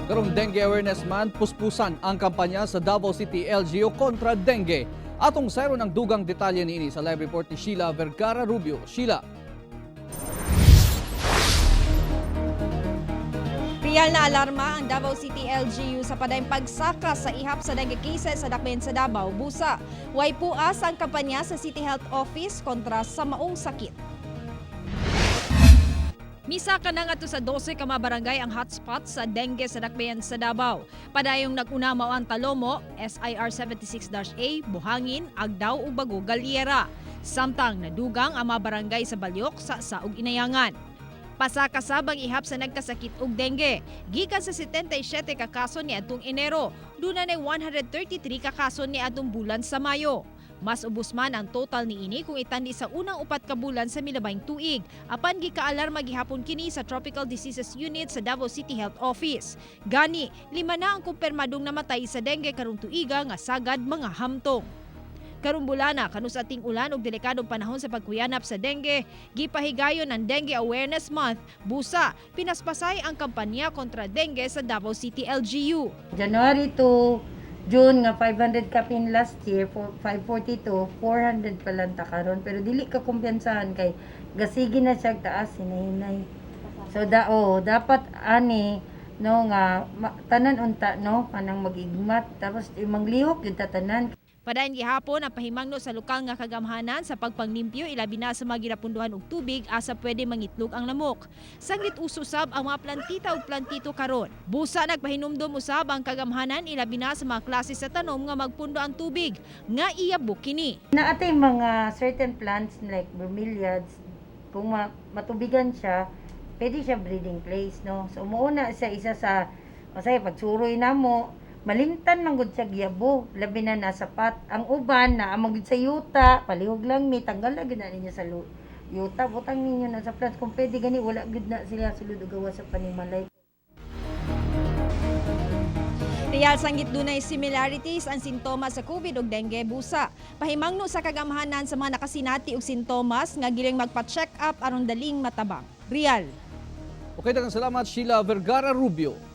Karong Dengue Awareness Month, puspusan ang kampanya sa Davao City LGU kontra dengue. Atong sayron ang dugang detalye niini sa live report ni Sheila Vergara Rubio. Sheila. Real na alarma ang Davao City LGU sa padayong pagsaka sa ihap sa dengue cases sa dakbayan sa Davao, busa. Way puas ang kampanya sa City Health Office kontra sa maong sakit. Misaka na ngadto sa 12 ka mga barangay ang hotspot sa dengue sa dakbayan sa Davao. Padayong nag-una mao ang Talomo, SIR 76-A, Buhangin, Agdao ug Bago Galiera. Samtang nadugang ang mga barangay sa Baliok, sa ug Inayangan. Pasaka sab ang ihap sa nagkasakit og dengue. Gikan sa 77 ka kaso niadtong Enero, duna nay 133 ka kaso niadtong bulan sa Mayo. Mas ubos man ang total niini kung itandi sa unang 4 ka bulan sa milabayng tuig. Apan gikaalarma gihapon kini sa Tropical Diseases Unit sa Davao City Health Office. Gani, 5 na ang kumpirmadong namatay sa dengue karong tuiga nga sagad mga hamtong. Karong bulana, kanus ating ulan ug delikadong panahon sa pagkuyanap sa dengue, gipahigayon ang Dengue Awareness Month, busa, pinaspasay ang kampanya kontra dengue sa Davao City LGU. January to June nga 500 kapin last year, 542, 400 pa lang ta karon, pero dili ka kumpiyansahan kay gasigi na siya taas hinahinay. So da oh, dapat ani no nga tanan unta no kanang magigmat, tapos imang lihok gyud ta tanan. Padayon gihapon ang pahimangno sa lokal nga kagamhanan sa pagpanglimpyo, ilabi na sa mga ginapunduhan og tubig asa pwede mangitlog ang lamok. Sanglit uso sab ang mga plantita ug plantito karon. Busa nagpahinumdom usab ang kagamhanan, ilabi na sa mga klase sa tanom nga magpundo ang tubig nga iyabo kini. Naatay mga certain plants like bromeliads, kung matubigan siya, pwede siya breeding place, no? So, muuna siya isa sa, masaya, pagsuroy na mo, malimtan man gud siya giyabo, labi na nasa pot. Ang uban, na amang gud sa yuta, palihog lang mi, tanggal na gud na ninyo sa yuta, butang ninyo na sa plants. Kung pwede gani, wala gud na sila sulod og gawas sa panimalay. Real sanggit dunay similarities ang sintomas sa COVID ug dengue, busa. Pahimangno sa kagamhanan sa mga nakasinati og sintomas nga giling magpa-check up aron daling matabang. Real. Okay, daghang salamat, Sheila Vergara Rubio.